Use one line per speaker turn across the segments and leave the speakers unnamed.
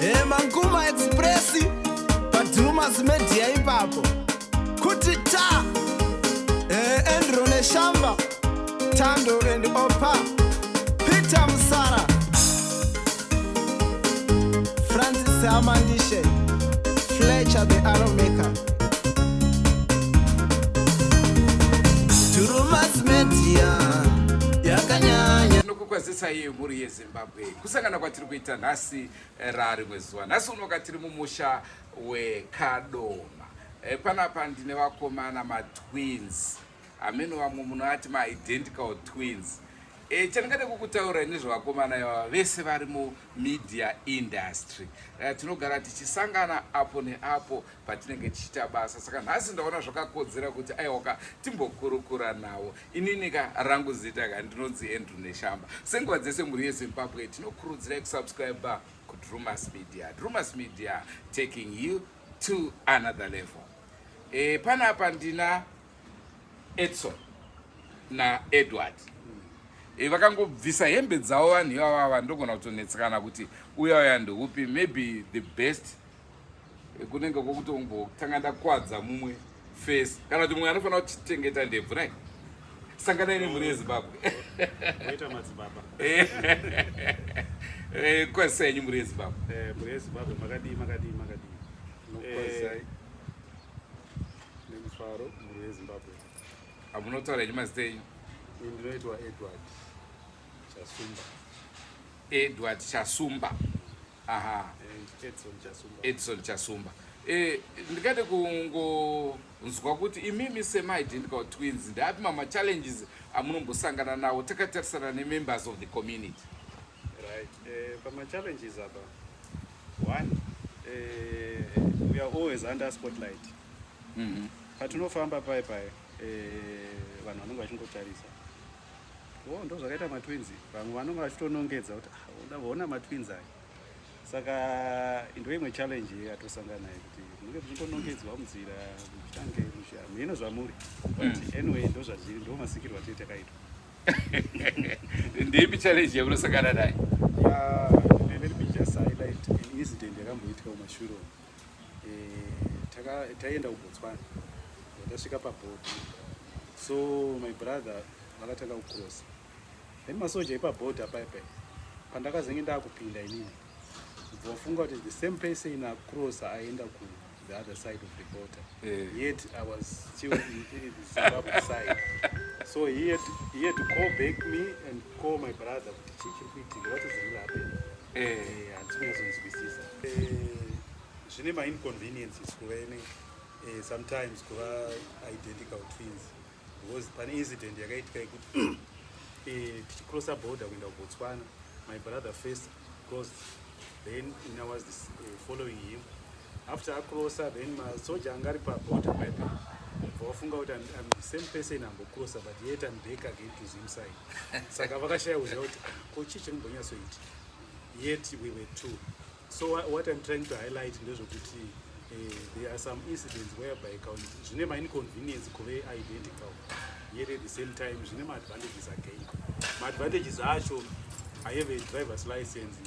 Manguma Express paDrumas Media ipapo kuti ta Andrew Neshamba, Tando and Opa, Peter Musara, Francis Amandishe, Fletcher the Arrow Maker. Drumas Media yakanyanya.
Tinokukwazisai mhuri yeZimbabwe kusangana kwatiri kuita nhasi rarimwe zuva. Nhasi unoka tiri mumusha weKadoma. Panapa ndine vakomana matwins, hameno vamwe munoati maidentical twins. Chandingade kukutaurai nezvevakomana ivava, vese vari mumedia industry. Tinogara tichisangana apo neapo patinenge tichiita basa, saka nhasi ndaona zvakakodzera kuti aiwaka timbokurukura navo. Inini ka rangu zita ka ndinonzi Andrew Neshamba. Senguva dzese, mhuri yeZimbabwe, tinokurudzirai kusubscribe kuDrumas Media. Drumas Media, taking you to another level. Panapa ndina Edson naEdward. Vakangobvisa hembe dzavo vanhu ivavava, ndogona kutonetsekana kuti uya uya ndeupi. Maybe the best, kunenge kwokutombotanga ndakwadza mumwe face kana kuti mumwe anofanira kuchengeta ndebvu nai. Sanganai nemhuri yeZimbabwe.
Waita madzibaba.
Kwazisai henyu, mhuri yeZimbabwe.
Mhuri yeZimbabwe, makadii, makadii, makadii?
Nokukwazisai nemufaro, mhuri yeZimbabwe.
Hamunotaura henyu mazita enyu.
Ini ndinoitwa Edward Chasumba.
Edward Chasumba, aha.
And Edson Chasumba.
Edson Chasumba. Ndingade kungonzwa kuti imimi semaidentical twins, ndeapi mamachallenges amunombosangana nawo takatarisana nemembers of the community?
Right, pamachallenges apa, one, we are always under spotlight. Patinofamba pai pai, vanhu vanenge vachingotarisa, "Oh, ndo zvakaita matwins." Vamwe vanenge vachitonongedza kuti, "Ah, vaona matwins aya." Saka ndo imwe challenge yatosangana nayo, kuti munenge muchingonongedzwa munzira, muchitange muhino zvamuri. But anyway, ndo zvazviri, ndo masikirwo atee takaitwa.
Ndeipi challenge yamunosangana nayo?
Yeah, let me just highlight an incident yakamboitika kumashure umu. Taienda kuBotswana, tasvika pabhodha, so my brother vakatanga kucrossa, then masoja epabhodha paipai, pandakazenge ndakupinda inini, ubva wafunga kuti the same person acrossa aenda ku the other side of the border. Yet I was still in the Zimbabwe side, so he had to call back me and call my brother kuti chii chiri kuitika, what is really happening. Handisi kunyatsonzwisisa. Zvine mainconveniences kuva ne sometimes kuva identical twins, because pane incident yakaitika yekuti tichicrossa border kuenda kuBotswana, my brother first crossed, then I was this, following him. After acrossa, then masoja anga ari paborder paipa bva wafunga kuti I'm the same person ambocrossa, but yet I'm back again to Zim side. Saka vakashaya kuziva kuti, "Ah, ko chii chirimbonyatsoita?" Yet we were two. So what I'm trying to highlight ndezvekuti there are some incidents whereby zvine mainconvenience kuve identical, yet at the same time zvine maadvantages again. Maadvantages acho, I have a driver's license,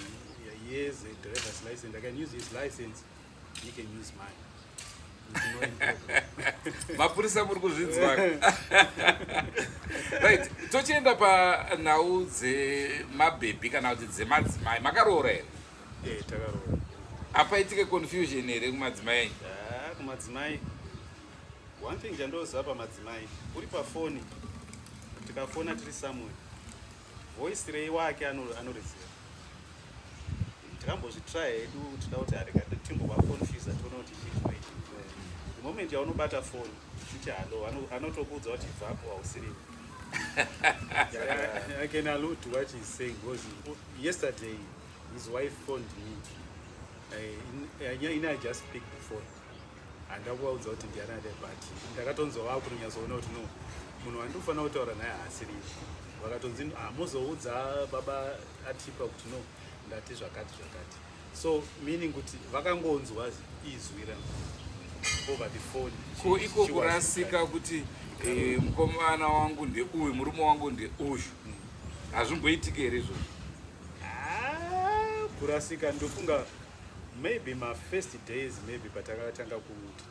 he has a driver's license. I can use his license, he can use mine with no any problem.
Mapurisa, muri kuzvinzwa? Right, tochienda panhau dzemabhebhi kana kuti dzemadzimai. Makaroora here?
Takaroora.
Hapaitike confusion here kumadzimai enyu?
Ah, kumadzimai, one thing chandoziva pamadzimai, uri pafoni, tikafona tiri somewhere, voice rei wake anoriziva. Takambozvitry hedu, tida kuti arega timbovaconfusa, tione kuti chii chinoitika. The moment yaunobata foni uchiti hello, anotokuudza kuti bvapo, hausiripo.
Yeah, I can allude to what he's saying because yesterday his wife phoned me. I just picked the phone. Handakuvaudza kuti ndiani ade, but ndakatonzwa vakutonyazoona kuti no, munhu wandinofanira kutaura naye haasiripo. Vakatonzi hamuzoudza baba atipa kuti no, ndati zvakati zvakati. So meaning kuti vakangonzwa izwi rangu over the phone.
Ko iko kurasika kuti mukomana wangu ndeuyu, murume wangu ndeuyu, hazvimboitiki here izvozvo?
Ah, kurasika, ndofunga Maybe mafirst days, maybe patakatanga kuti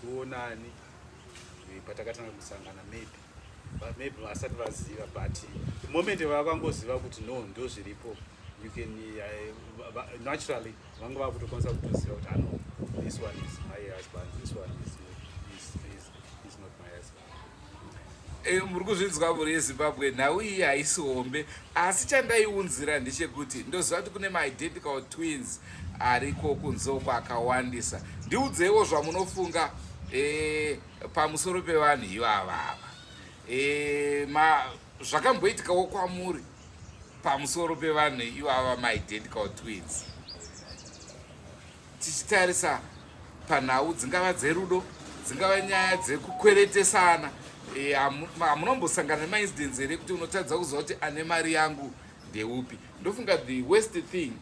tionani, patakatanga kusangana, maybe, but maybe vasati vaziva. But the moment vakangoziva kuti no, ndo zviripo, you can naturally vanga vakutokwanisa kutoziva kuti ano, this one is my husband, this one is not my husband.
Muri kuzvinzwa, mhuri yeZimbabwe, nhau iyi haisi hombe, asi chandaiunzira ndechekuti ndoziva kuti kune maidentical twins ariko kunze uko akawandisa. Ndiudzeiwo zvamunofunga pamusoro pevanhu ivavava. Zvakamboitikawo kwamuri pamusoro pevanhu ivava maidentical twins, tichitarisa panhau dzingava dzerudo, dzingava nyaya dzekukweretesana, hamunombosangana nemaincidents here kuti unotadza kuziva kuti ane mari yangu ndeupi? Ndofunga the worst thing,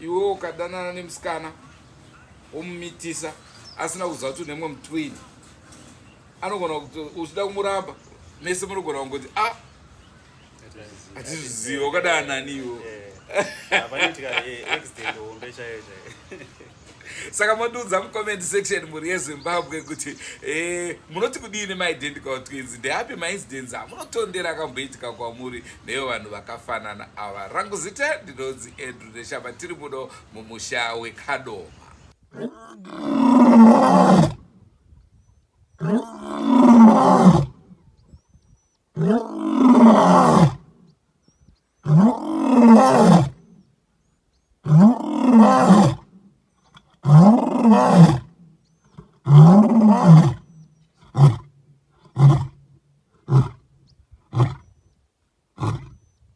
iwe ukadanana nemusikana, womumitisa asina kuziva kuti une mumwe mutwin, anogona kuti uchida kumuramba, mese munogona kungoti, "A, ah, hatizviziva, wakadana naniwo."
Panoitika accident hombe chaiyo chaiyo.
Saka mondiudza mucomment section, mhuri yeZimbabwe, kuti munoti kudini maidentical twins? Ndeapi maincidents amunotondera akamboitika kwamuri nevo vanhu vakafanana ava? Rangu zita ndinonzi Andrew Neshamba. Tiri muno mumusha weKadoma.